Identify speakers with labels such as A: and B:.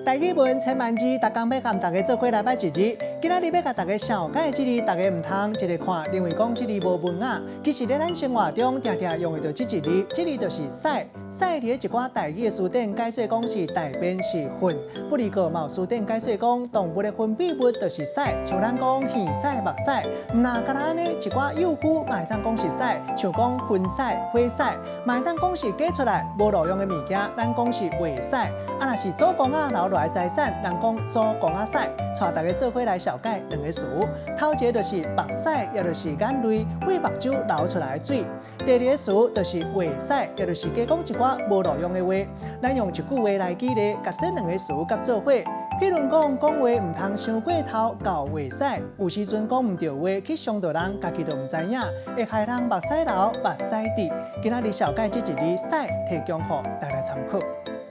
A: 台語文千萬字，逐工欲共大家做伙來擺一字。今仔日欲共大家紹介這字，大家毋通一个看，認為講這字無文雅。其實咧，咱生活中定定用會著這一字，這字就是屎。屎佇咧一寡台語的詞典解說講是大便是糞，不過嘛有詞典解說講動物的分泌物就是屎，像咱講耳屎、目屎，毋若干焦按呢，一寡幼婦嘛會當講是屎，像講薰屎、火屎，嘛會當講是假出來無路用的物件，咱講是話屎。啊，若是祖公仔留落來財產，人講祖公仔屎。帶大家做伙來紹介兩个詞，頭一个就是目屎，也就是眼淚，為目睭流出來的水。第二个詞就是話屎，也就是加講一寡無路用的話。咱用一句話來舉例，共這兩个詞佮做伙。譬如講，講話毋通傷過頭，夠話屎。有時陣講毋著話，去傷著人，家己都毋知影，會害人目屎流、目屎滴。今仔日紹介這一字屎，提供予大家參考。